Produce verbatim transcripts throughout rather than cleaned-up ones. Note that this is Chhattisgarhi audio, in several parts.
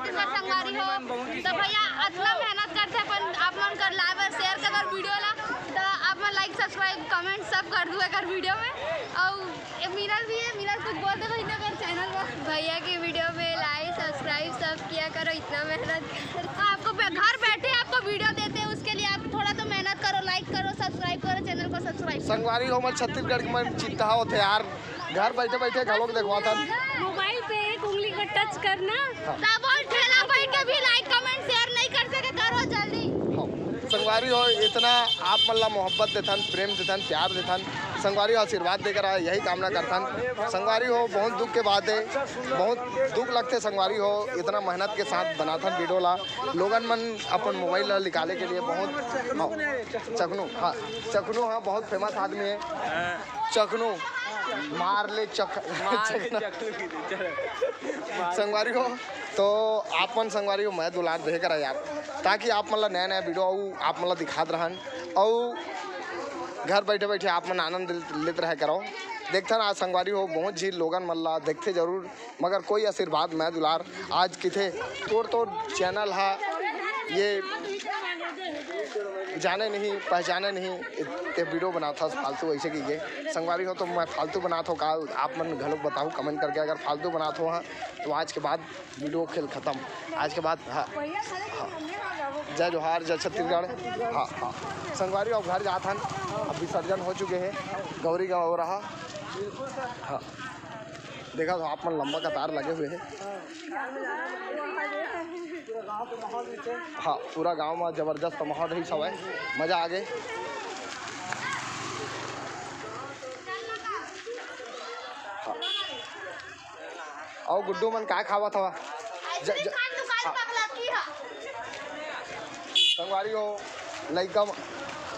संगवारी हो, तो भैया अतना मेहनत करथे अपन आप मन कर लाइव और शेयर कर वीडियो ला, तो आप मन लाइक, सब्सक्राइब, कमेंट सब कर दू एकर वीडियो में। और ये मिनल भी है, मिनल कुछ बोल दे भाई ना कर चैनल पर। भैया की वीडियो में लाइक, सब्सक्राइब सब किया करो, इतना मेहनत। आपको बे-, घर बैठे आपको वीडियो देते हैं, उसके लिए आप थोड़ा तो मेहनत करो, लाइक करो, सब्सक्राइब करो, चैनल को सब्सक्राइब करो। संगवारी हो, हमर छत्तीसगढ़ के मन चिंता होथे यार, घर बैठे बैठे घलोक देखवाथन। मोबाइल पे एक उंगली का टच करना। डबल ठेला बैठ के भी लाइक, कमेंट, शेयर नहीं कर सके, करो जल्दी। हाँ। संगवारी हो, इतना आप मन ला मोहब्बत देथन, प्रेम देथन, प्यार देथन, संगवारी हो आशीर्वाद देकर आए, यही कामना करथन। संगवारी हो, बहुत दुख के बात है, बहुत दुख लगथे संगवारी हो, इतना मेहनत के साथ बनाथन वीडियो ला, लोगन मन अपन मोबाइल ला निकाले के लिए बहुत, हाँ, चखनू, हाँ, चखनू, हाँ, बहुत फेमस आदमी है। चखनू मार ले चख-, मार ले चखना। चखनू की दे, चलो। संगवारी हो, तो आप मन संगवारी हो, मैं दुलार देहे करा यार, ताकि आप मन ला नया नया वीडियो अउ आप मन ला दिखात रहन, अउ घर बैठे बैठे आप मन आनंद लेत रहे करो। देखथन आज संगवारी हो, बहुत झी लोगन मन ला देखथे जरूर, मगर कोई आशीर्वाद मैं दुलार आज किथे तोर तोर चैनल हा ये जाने नहीं पहचाने नहीं, ते वीडियो बनात हस फालतू ऐसे की के संगवारी हो, तो मैं फालतू बनात हो का? आप मन घलोक बताओ कमेंट करके, अगर फालतू बनात हो हाँ तो आज के बाद वीडियो खेल खत्म। आज के बाद हाँ, हाँ। जय जोहार, जय छत्तीसगढ़। हाँ, हाँ। संगवारी अब घर जात हन, अब विसर्जन हो चुके हैं, गौरी गाँव रहा। हाँ। देखा तो आप मन लंबा कतार लगे हुए हैं। हाँ, पूरा गांव में जबरदस्त माहौल रही, सब है, मजा आ गए। हाँ। अउ गुड्डू मन का खावत हवा? ज-, ज-, हाँ। संगवारी हो, लइका म-,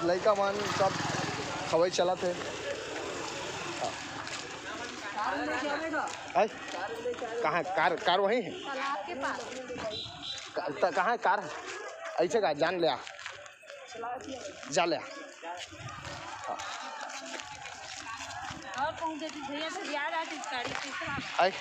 लइका मन सब खवई चलत हे। हाँ। आय? कहाँ कार, कार वहीं है? तालाब के पास। का-, त-, कहाँ है कार? ऐसे का जान लिया, जा लिया। हाँ। और पहुँच जाती भैया, तो याद आती गाड़ी से। आय?